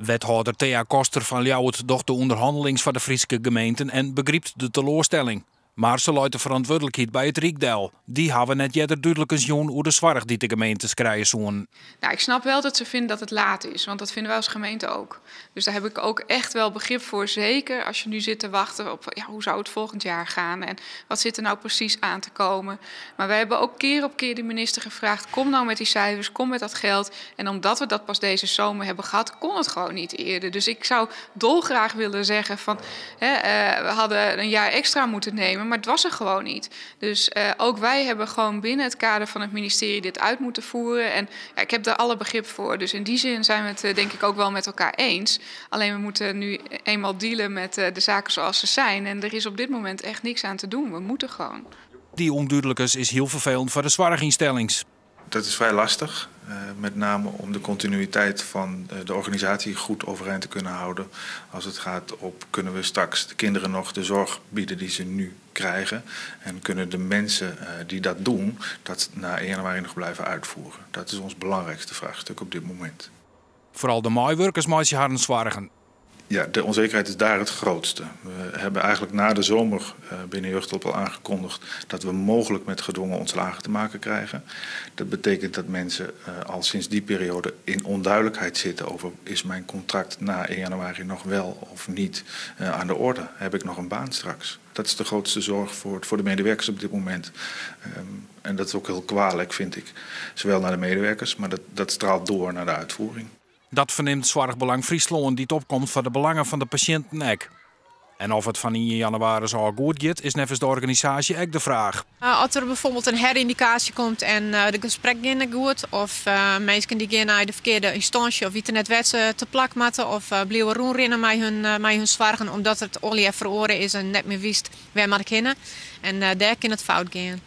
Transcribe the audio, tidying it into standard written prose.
Wethâlder Thea Koster fan Ljouwert docht de ûnderhannelings foar de Fryske gemeenten en begrypt de teloarstelling. Mar se leit de ferantwurdlikheid by it Ryk del. Dy hawwe net earder dúdlikens jûn oer de soarch dy't de gemeentes krije soenen. Nou, ik snap wel dat ze vinden dat het laat is, want dat vinden wij als gemeente ook. Dus daar heb ik ook echt wel begrip voor. Zeker als je nu zit te wachten op ja, hoe zou het volgend jaar gaan en wat zit er nou precies aan te komen. Maar wij hebben ook keer op keer de minister gevraagd: kom nou met die cijfers, kom met dat geld. En omdat we dat pas deze zomer hebben gehad, kon het gewoon niet eerder. Dus ik zou dolgraag willen zeggen van hè, we hadden een jaar extra moeten nemen, maar het was er gewoon niet. Dus ook wij hebben gewoon binnen het kader van het ministerie dit uit moeten voeren. En ja, ik heb daar alle begrip voor. Dus in die zin zijn we het denk ik ook wel met elkaar eens. Alleen we moeten nu eenmaal dealen met de zaken zoals ze zijn. En er is op dit moment echt niks aan te doen. We moeten gewoon. Dy ûndúdlikens is hiel ferfelend foar de soarchynstellings. Dat is vrij lastig, met name om de continuïteit van de organisatie goed overeind te kunnen houden. Als het gaat op kunnen we straks de kinderen nog de zorg bieden die ze nu krijgen. En kunnen de mensen die dat doen, dat na 1 januari nog blijven uitvoeren. Dat is ons belangrijkste vraagstuk op dit moment. Foaral de meiwurkers meitsje harren soargen. Ja, de onzekerheid is daar het grootste. We hebben eigenlijk na de zomer binnen Jeugdhulp al aangekondigd dat we mogelijk met gedwongen ontslagen te maken krijgen. Dat betekent dat mensen al sinds die periode in onduidelijkheid zitten over is mijn contract na 1 januari nog wel of niet aan de orde? Heb ik nog een baan straks? Dat is de grootste zorg voor de medewerkers op dit moment. En dat is ook heel kwalijk, vind ik. Zowel naar de medewerkers, maar dat straalt door naar de uitvoering. Dat fernimt Soarchbelang Fryslân dy't opkomt foar de belangen fan de pasjinten ek. En oft it fan 1 jannewaris ôf goed giet, is neffens de organisaasje ek de fraach. As der bygelyks in heryndikaasje komt en de gesprekken geane net goed, of minsken dy geane nei de ferkearde ynstânsje of witte net wêr't se te plak moatte of bliuwe rûnrinnen mei hun soargen omdat it allegear feroare is en net mear witst wêr moat ik hinne. En dêr kin it fout gean.